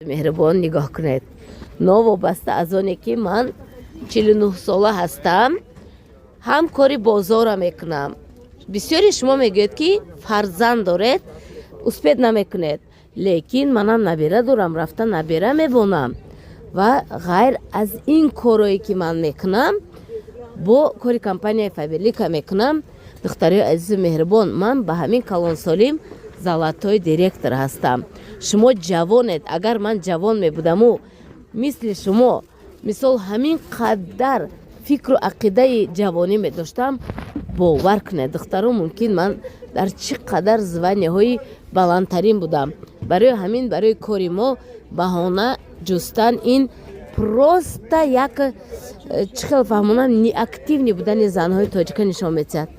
Меҳрубон, нигоҳ кунед, новобаста аз оне ки ман 49 сола ҳастам, ҳам кори бозора мекунам. Бисёри шумо мегӯед, ки фарзанд доред, успеть намекунед, лекин манам набера дорам, рафта набера мебонам. Ва ғайр аз ин корое ки ман мекунам, бо кори компанияи Фаберлика мекунам. Духтарои азизу меҳрубон, ман ба ҳамин калонсолим золотой директор ҳастам. Шумо ҷавонед. Агар ман ҷавон мебудаму мисли шумо, мисол, ҳамин қадар фикру ақидаи ҷавонӣ медоштам, бовар кунед, духтаро, мумкин ман дар чӣ қадар звания ҳои баландтарин будам. Барои ҳамин барои кори мо баҳона ҷустан ин просто як чӣ хел фаҳмонам, неактивный будани занҳои тоҷика нишон медиҳад.